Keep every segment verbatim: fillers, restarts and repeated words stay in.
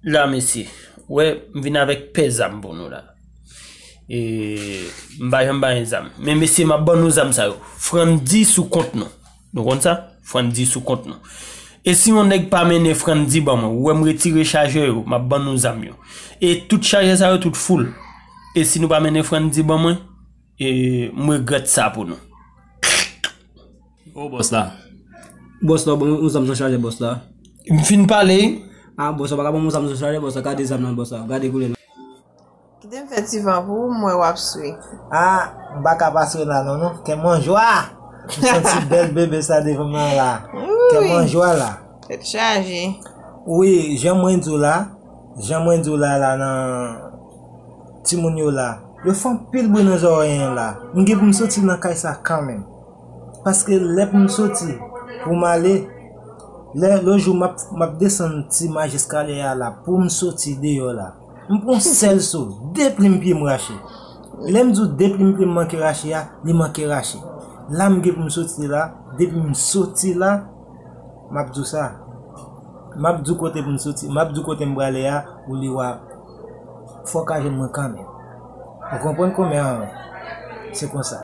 La, mesye, wè, m vin avèk pè zam pou nou la. E, m pa janm bay zam. Men, mesye, m ap ban nou zam sa yo. Franndi sou kont nou. Nou konn sa? Franndi sou kont nou. E si yon nèg pa mennen Franndi ban mwen, ou wè m retire chajè yo, m ap ban nou zam yo. E tout chajè sa yo, tout full. E si nou pa mennen Franndi ban mwen, e, m regrèt sa pou nou. O bòs la. Bòs la, bon, yon zam san chajè, bòs la. M fin pale. Ah, bòs la, pa ka ban m yon zam san chajè, bòs la. Gade zam nan, bòs la. Gade koulè l. Kite m fè ti van pou ou, m wè w ap swe. Ah, m pa ka pa swe la non, non. Kè m an jwa. M santi bèl bebe sa devan m nan la. Kè m an jwa la. Tèt chaje. Wi, jan mwen di w la, jan mwen di w la, la nan timoun yo la, yo fè anpil bri nan zòrèy an la. M gen pou m soti nan kay sa kanmenm. Paske lè pou m soti, pou m ale, lè, lòt jou m ap, m ap desann ti maj eskalye a la, pou m soti deyò la. M pran sèl so, de plim pye m rache. Lè m di w de plim pye m manke rache a, li manke rache. La m gen pou m soti la, depi m soti la, m ap di w sa. M ap di w kote pou m soti, m ap di w kote m prale a, ou li w a, fò w ka jwenn mwen kanmenm. Ou konprann kòmè an? Se konsa.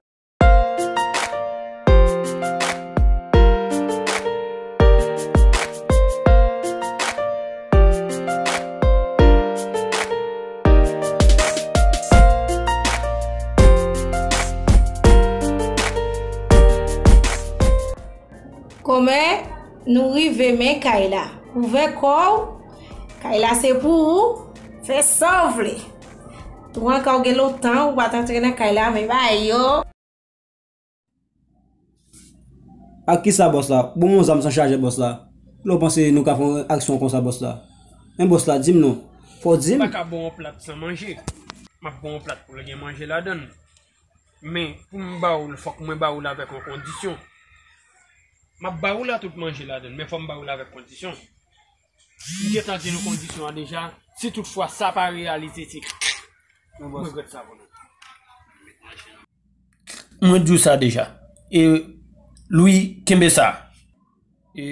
Kòmè, nou rive men kay la. Ouvè kò w. Kay la se pou ou. Fè sa w vle. Tou an ka w gen lontan ou pa t antre nan kay la, men bay yo. Ak kisa, bòs la? Bon, yon zam san chajè, bòs la. Lè w panse nou ka fè yon aksyon konsa, bòs la? Men bòs la, di m non. Fò w di m. M pa ka ba w yon plat san manje. M ap ba w yon plat pou l gen manje ladan l. Men, pou m ba w l, fòk mwen ba w l avèk yon kondisyon. M ap ba w la tout manje ladan l, men fò m ba w l avèk kondisyon. M gentan di nou kondisyon an deja. Si toutfwa sa pa reyalize, se mwen regrèt sa pou nou. Mwen di w sa deja. E Louis, kenbe sa. E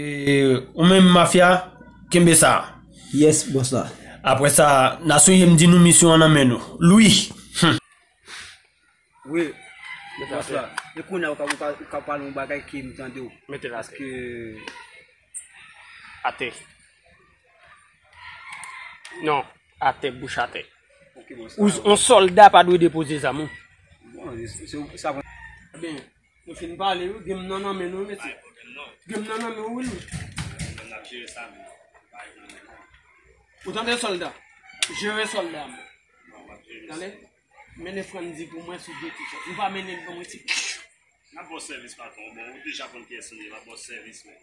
ou menm, Mafya, kenbe sa. Yes, bòs la. Apre sa, n a sonje m di nou misyon an nan men nou. Louis. Hmm. Wi, bòs la. E kounye a, ou ka, ou ka, ou ka pale yon bagay ke m tande w. Mete l atè. Paske atè. Non, atè, bouch atè. Ok, bòs la. Ou, yon sòlda pa dwe depoze zam ou. Bon, se, se, sa bon. Ebyen, nou fin pale, wi, gen m nan nan men nou, mesye. Gen m nan nan men w, wi, Louis. Ou tande, sòlda? Jere sòlda, mwen. Tande? Mennen Frandy pou mwen sou de ti chèz. Ou pa mennen l pou mwen, ti. N ap ba w sèvis, patwon. Bon, ou deja konn kiyès nou ye, n ap ba w sèvis, men.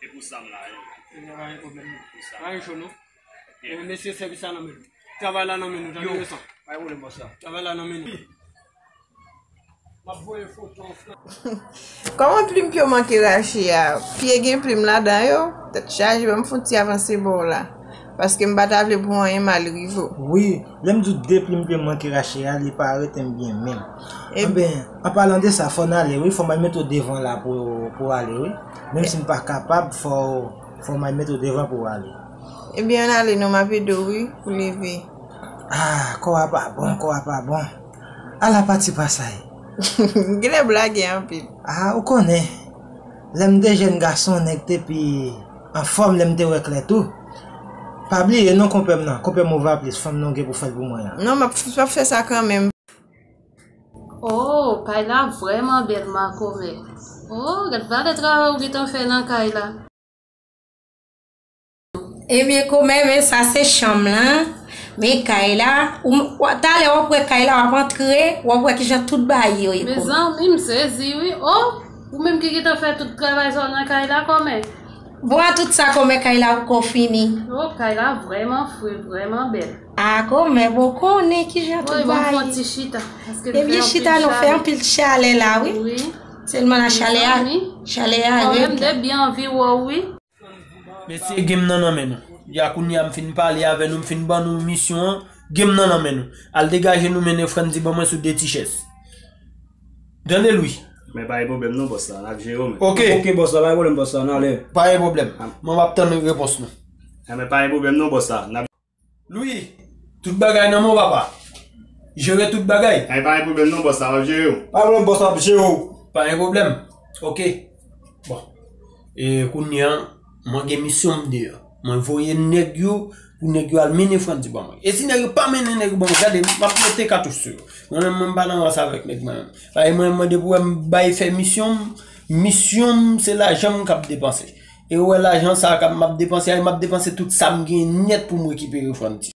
E pou sa m la, wi. E pa gen pwoblèm, non. Pou sa. Pa gen cho, non. Ok. E, mesye, sèvis la nan men nou. Travay la nan men nou, tande, leson. Pa gen pwoblèm, bòs la. Travay la nan men nou. M ap voye foto w, frè. Kòman plim pye w manke rache a? Pye gen plim ladan yo? Tèt chaje, ban m fè yon ti avanse ba w la. Paske m pa ta vle pou anyen mal rive w. Wi, lè m di w de plim pye m manke rache a, li pa rete m byen menm. E- Anben, an palan de sa, fò n ale, wi. Fò m al mete w devan la pou, pou w ale, wi. Menm si m pa kapab, fò, fò m al mete w devan pou w ale. Ebyen, ann ale non, m ap ede w, wi, pou leve. Ah, kò a pa bon, kò a pa bon. Ala pati pasay. Genlè blage anpil. Ah, ou konnen. Lè m te jèn gason, nèg te pi anfòm lè m te wè klè tou. Pa bliye non, konpè m nan. Konpè m ou va plis, fanm nan w gen pou fè l pou mwen an. Non, m ap, m ap fè sa kanmenm. Oh, kay la vrèman bèl, makomè. Oh, gad valè travay ou gentan fè nan kay la. Ebyen, komè, men sa se chanm lan. Men kay la, ou, w, talè w ap wè kay la, w ap antre, w ap wè kijan tout bagay yo ye, komè. Mezanmi, m sezi, wi. Oh, ou menm ki gentan fè tout travay sa w nan kay la, komè. Bon, a tout sa, komè, kay la poko fini. Oh, kay la vrèman fre, vrèman bèl. A, komè, bon, konnen kijan tout bagay. Wi, bon, fè yon ti chita. Paske l fè anpil chalè. Ebyen, chita, nou fè anpil chalè la, wi. Wi. Sèlman la chalè a, mezanmi, chalè a rèd. Komè, m te byen anvi wè w, wi. Mesye, gen m nan nan men nou. Ya kounye a m fin pale avè nou, m fin ban nou misyon an, gen m nan nan men nou. Al degaje nou, mennen Frandy ban mwen sou de ti chèz. Tande, Louis? Men pa gen pwoblèm non, bòs la, n ap jere w, men. Ok. Ok, bòs la, pa gen pwoblèm, bòs la, n ale. Pa gen pwoblèm. Mwen, m ap tann repons nou. Men pa gen pwoblèm non, bòs la, n ap Louis, tout bagay nan men w, papa. Jere tout bagay. Ay, pa gen pwoblèm non, bòs la, w ap jere w. Pa gen pwoblèm, bòs la, w ap jere w. Pa gen pwoblèm. Ok. Bon. E kounye a, mwen gen misyon m deyò. Mwen voye nèg yo, pou nèg yo al mennen Frandy ban mwen. E si nèg yo pa mennen nèg yo ban mwen, gade, m ap mete katouch sou yo. Mwen menm, mwen pa nan rans avèk nèg mwen menm. Paske mwen, mwen depi w wè m bay fè misyon m, misyon m, se lajan m k ap depanse. E ou wè lajan sa a k ap m ap depanse a, e m ap depanse tout sa m gen nèt pou m rekipere Frandy.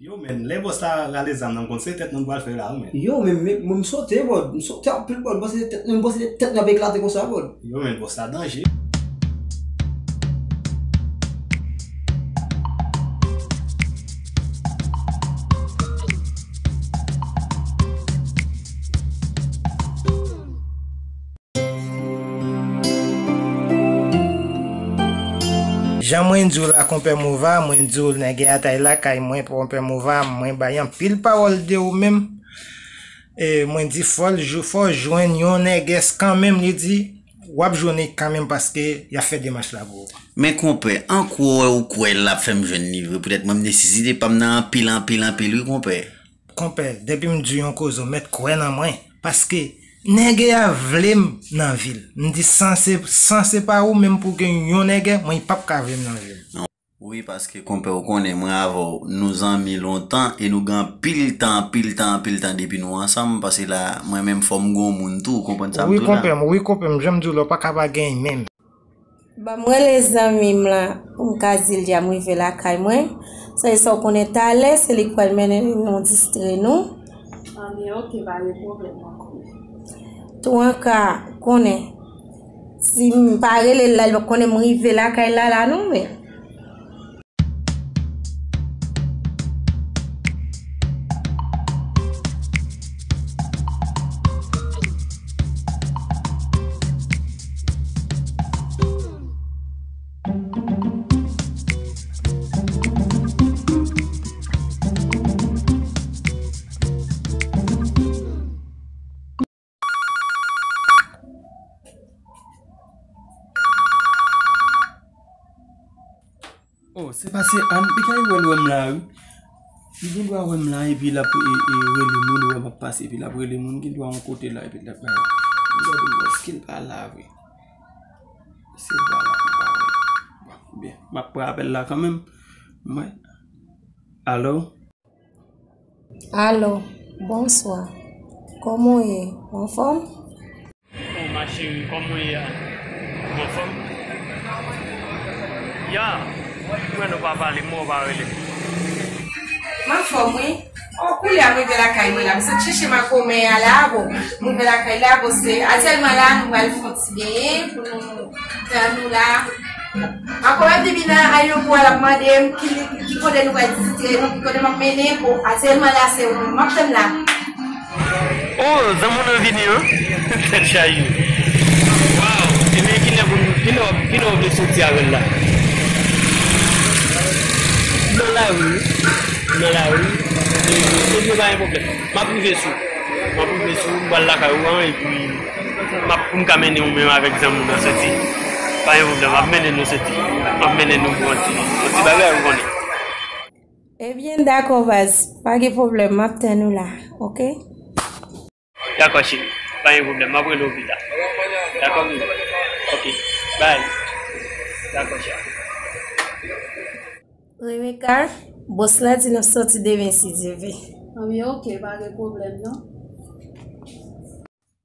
Yo, men, lè bòs la rale zam nan, m konn se tèt nou pral fè la, wi, men. Yo, men, men, men, m sote, bro. M sote anpil, bro. M panse se tèt nou, m panse se tèt nou ap eklate konsa, bro. Yo, men, bòs la danje. Jan mwen di w la, konpè Mova, mwen di w nèg atay lakay mwen, konpè Mova, mwen bay anpil pawòl de ou menm. E mwen di fò l jou, fò w jwenn yon nègès kanmenm, li di, w ap jwenn li kanmenm paske y ap fè demach la pou ou. Men konpè, an kwè ou kwè l ap fè m jwenn li vre, poutèt mwen m nesesite pa m nan anpil, anpil, anpil wi, konpè. Konpè, depi m di yon koze, w mèt kwè nan mwen. Paske nègè a vle m nan vi l. M di, san se, san se pa ou menm pou gen yon nègè, mwen, li p ap ka vle m nan vi m. Wi, paske konpè, ou konnen, mwen avè w, nou zanmi lontan e nou gen anpil tan, anpil tan, anpil tan depi nou ansanm. Paske la, mwen menm, fò m gen yon moun tou, ou konprann sa m di w la? Wi, konpè m, wi, konpè m, jan m di w la, w pa ka pa gen menm. Ban m rele zanmi m lan pou m ka di l di a m rive lakay mwen. Sa e sa w konnen talè, se li k pral mennen nou distre nou. Anben, ok, pa gen pwoblèm, mwen konnen. Tou an ka konnen, si m pa rele l la, li p ap konnen m rive lakay la, la non, men. Oh, se pa se Ann, li genlè wè l wè m la, wi. Li gendwa wè m la, epi l ap, e, e, rele moun, wè m ap pase, epi l ap rele moun, gendwa yon kote la, epi l ap, e, m gade m wè, èske l pa la vre? Èske l pa la, m pa wè. Bon, byen, m ap pran apèl la kanmenm. M wè. Alo? Alo, bonswa. Kòman w ye? Ou anfòm? Oh, ma chérie, kòman w ye a? Ou anfòm? Ya, m wè nou pa pale, m wè w pa rele m. M anfòm, wi. Oh, koulye a m rive lakay mwen la. M sot chèche makomè a la, bon. M rive lakay la, bon, se atyèlman la, nou pral fè yon ti benyen pou nou tan nou la. Ankò, m ap depi nan ayewopò a, l ap mande m ki, ki kote nou pral vizite, nou, ki kote m ap mennen. Bon, atyèlman la, se ou menm m ap tann la. Oh, zanmi w nan vini, an? Tèt chaje. Waw, ebyen, kilè pou n, kilè w, kilè w vle soti avè l la? Nan lari, wi. Nan lari. E, ebyen, pa gen pwoblèm. M ap rive sou. M ap rive sou, m pral lakay ou an, epi m ap, pou m ka mennen ou menm avèk zanmi w nan soti. Pa gen pwoblèm, m ap mennen nou soti. M ap mennen nou pou yon ti, yon ti bagay, ou konnen. Ebyen, dakò, baz. Pa gen pwoblèm, m ap tann ou la, oke? Dakò, cheri. Pa gen pwoblèm, m ap rele w pita. Dakò, baby? Oke. Bye. Dakò, cheri. Rebecca, Bòs la di n ap sòti demen si Dye vle. Anben, oke, pa gen pwoblèm non.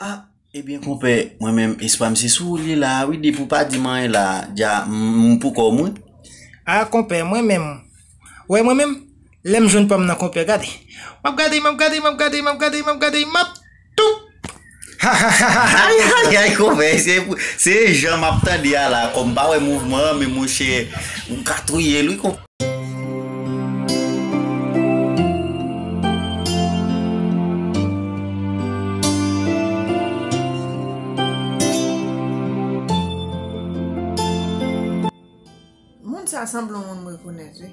Ah, ebyen, konpè, mwen menm, espwa m se sou ou li la, wi, depi w pa di m anyen la, dja, m, m pou kò m, wi. Ah, konpè, mwen menm, wè mwen menm, lè m jwenn pa m nan, konpè, gade. M ap gade, m ap gade, m ap gade, m ap gade, m ap gade, m ap tou. Ay, ay, ay, konpè, se, se jan m ap tande a la, kòm m pa wè mouvman an, men monchè, ou ka touye l, wi, konpè. Moun sa sanble yon moun m rekonèt, wi.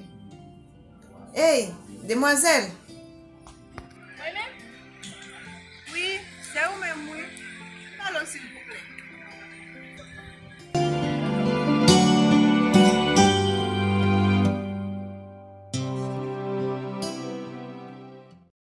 Ey, demwazèl! Mwen menm? Wi, se ou menm, wi. Pale w, silvouplè.